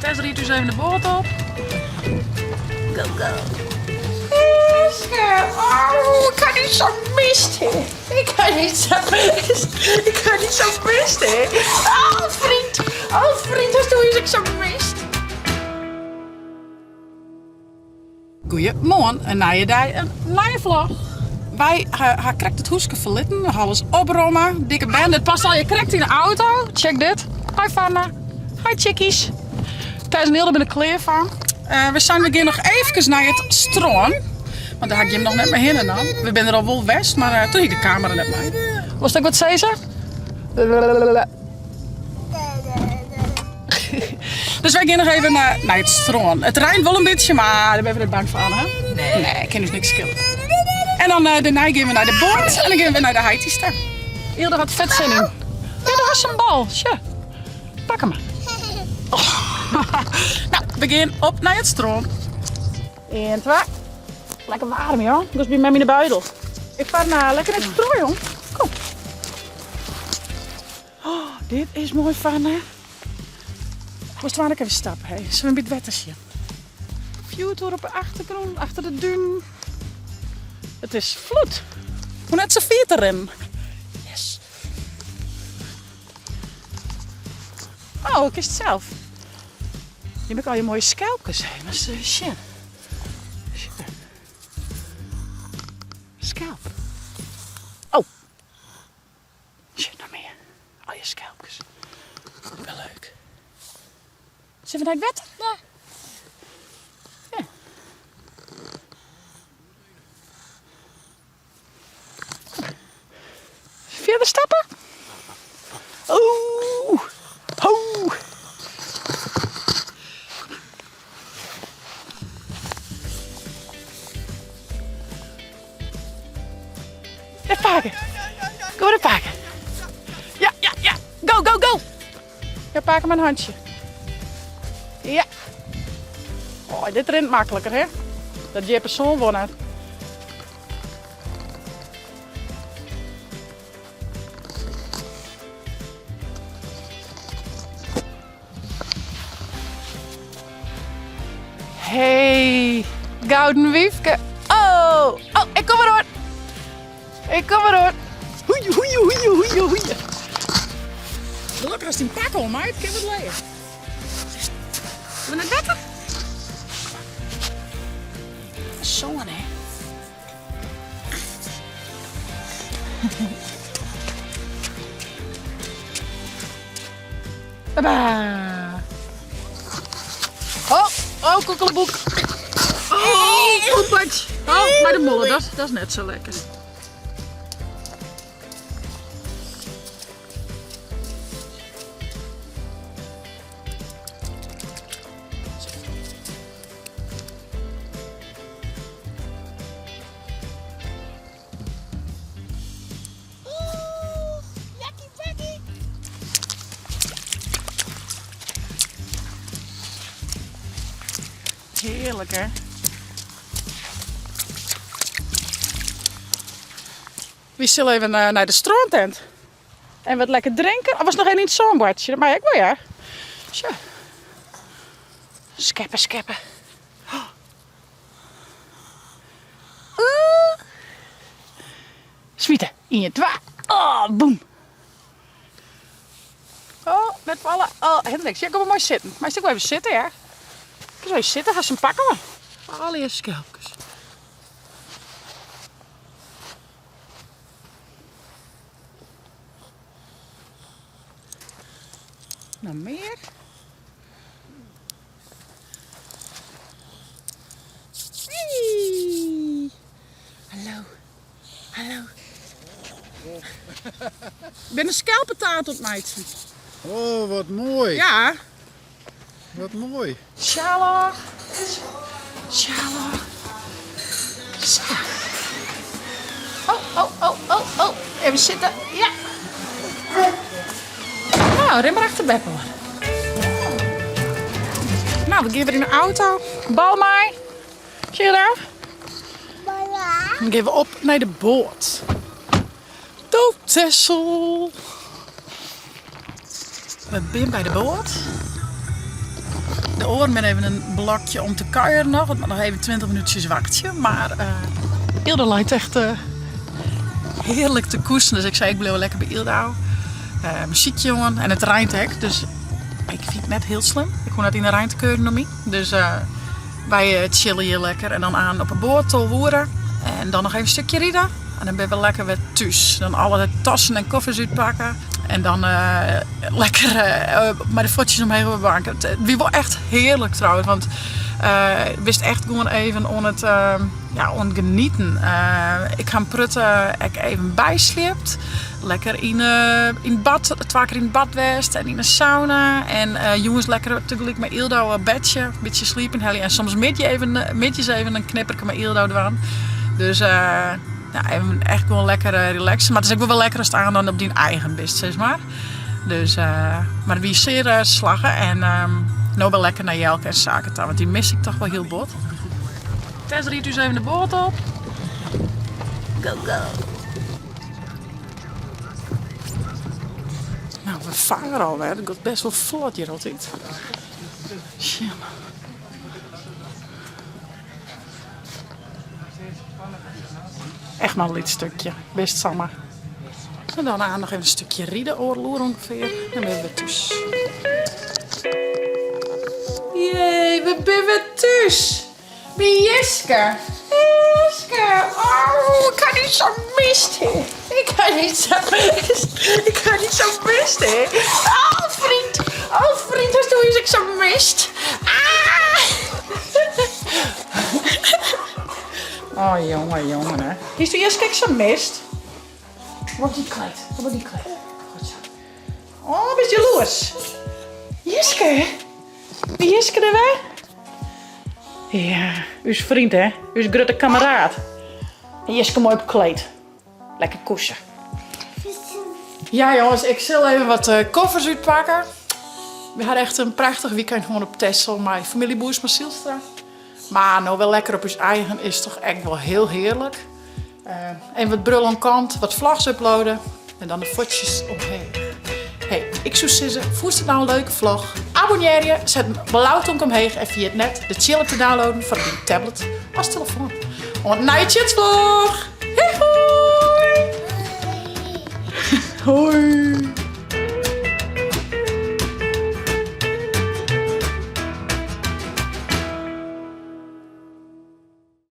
Tess rydt ús even de boat op. Go, go. Eske, oh, ik ha dy sa mist, hè. Ik ha dy sa mist. Ik ha dy sa mist, hè. Oh, vriend. Oh, vriend, hasto ús ek sa mist? Goeiemoarn, in nije dei, in nije vlog. Wy ha krekt it húske ferlitten, we ha alles opromme. Dikke bende, it past allegear krekt yn de auto. Check dit. Hi Fanna. Hi chickies. Thijs en Hilde binne der klear foar. Uh, we seinen we gean noch eefkes nei it strân. Want dêr ha ik jim noch net mei hinne naam. We binne der al wol west, mar uh, toen hie ik de kamera net mei. Wolst ek wat sizze? Dus wy gean noch even nei it strân. It reint wol in bytsje, mar dêr binne we net bang foar, hè? Nee. Nee, kin ús niks skille. En dan uh, dêrnei gean we nei de boat en dan gean we nei de heities ta. Hilde hat fet sin yn. Ja, dêr hast in bal. Sjoch. Pak him mar. Oh. Nou, we gean op nei it strân. 1, 2. Lekker waarm, joh. Goest by mem yn de buidel. Ik far uh, lekker nei it strân, jong. Kom. Oh, dit is moai, Fanna. Moast twa even stappen, hè. Zullen we by it wetter sjen? Fjoertoer op de achtergrûn, achter de dunen. It is floed. Hoech net sa fier te rinnen. Yes. Oh, kinst sels. Hjir bin ik al je moaie skelpkes, hè. Moatst even sjen. Skelp. Oh. Sjoch noch mear. Al je skelpkes. Wel leuk. Sille we nei it wetter? Ja. Ja. Fierder stappen? Oeh. Ho. Ja, pake. Kom maar, pake. Ja, ja, ja. Go, go, go. Ja, pake mei in hantsje. Ja. Oh, dit rint makliker, hè? Dat djippe sân wol net. Hey, gouden wyfke. Oh, oh, ik kom der hoor. Ik kom der hoor. Hoeie, hoeie, hoeie, hoeie, hoeie. Gelokkich hast dyn pak oan, meid. Kin wat lear. We nei it wetter? Sân, hè? Baba. Oh, oh, koekeleboek. Oh, poepert. Oh, mei de molle, dat, dat is net sa lekker. Hearlik hè? Wy sille even eh, nei de strântent. En wat lekker drinken. Of was noch even yn it sân boartsje? Dat mei ek wol ja. Sjoch. Skeppe, skeppe. Smite. Ien, twa. Oh, boem. Oh, net falle. Oh, Hendrik, ja, kom mar moai sitten. Meist ek wol even sitte, ja. Kinst wol even sitte, hast in pak oan. Allegear skelpkes. Noch mear. Hey! Hallo. Hallo. Ik bin in skelpetaart oan it meitsjen. Oh, wat moai. Ja. Wat moai. Shalloch. Shalloch. Sa. Oh, oh, oh, oh, oh. Even sitte. Ja. Nou, rin mar achter beppe oan. Nou, we gean wer yn de auto. Bal mei. Zie je daar? Dan gean we op nei de boat. Do Texel. We binne by de boat. De oaren binne even in blokje om te kuieren noch. It moat noch even 20 minútsjes wachtsje. Mar Ylda leit echt hearlik te koesen. Dus ik sei, ik bliuw lekker by Ylda. Muzykje oan en it reint ek, dus ik fyn it net hiel slim. Ik hoech net yn de rein te kuierjen om my. Dus wy chille hjir lekker en dan aan op 'e boat 12 oere. En dan noch even in stikje ride en dan binne we lekker wer thús. Dan alle tassen en koffers útpakke en dan lekker mei de fuotsjes omheech op 'e bank. It wie wol echt hearlik trouwens, want bist echt gewoan even oan it, ja, oan it genieten. Ik ha in protte ek even bysliept. Lekker yn it bad, twa kear yn it bad west en yn de sauna. En jûns lekker tagelyk mei Yldo op bedsje, in bytsje sliep ynhelje. En soms middei even, middeis even in knipperke mei Yldo dwaan. Dus ja, even echt gewoan lekker relaxen. Mar it is ek wol wer lekker ast aanst dan op dyn eigen bist, sis mar. Dus, mar it wie sear slagge en no wer lekker nei Jelke en Sake ta, want dy mis ik toch wol hiel bot. Tess riidt ús even de boat op. Go, go. Nou, we farre alwer. It giet best wol flot hjir altyd. Sjen. Echt mar in lyts stikje. Bist samar. En dan noch even in stikje ride, oardel oere ûngefear. Dan binne we wer thús. Jee, we binne wer thús! By Jiske. Jiske, oh, ik ha dy sa mist, hè. Ik ha dy sa mist. Ik ha dy sa mist, hè. Oh, vriend. Oh, vriend, hasto ús ek sa mist? Ah! Oh, jonge, jonge, hè. Histo Jiske ek sa mist? Wat dy kleed, wat dy kleed. Goed zo. Oh, bist jaloers. Jiske, wie Jiske der wer? Ja, ús vriend hè, ús grutte kameraad. En Jiske moai op kleed. Lekker koesen. Ja jongens, ik sil even wat eh, koffers útpakke. We hadden echt in prachtich weekend hân op Texel mei famylje Boersma Zylstra. Mar no wer lekker op ús eigen is toch ek wol hiel hearlik. Uh, even wat brul oan kant, wat vlogs uploaden en dan de fuotsjes omheech. Hey, ik soe sizze, fûnst it no in leuke vlog? Abonnear je, set in blau tomke omheech en ferjit net de tsjilp te downloaden foar dyn tablet as telefoan. Oant nije tsjitsvlog! Hoi! Hoi!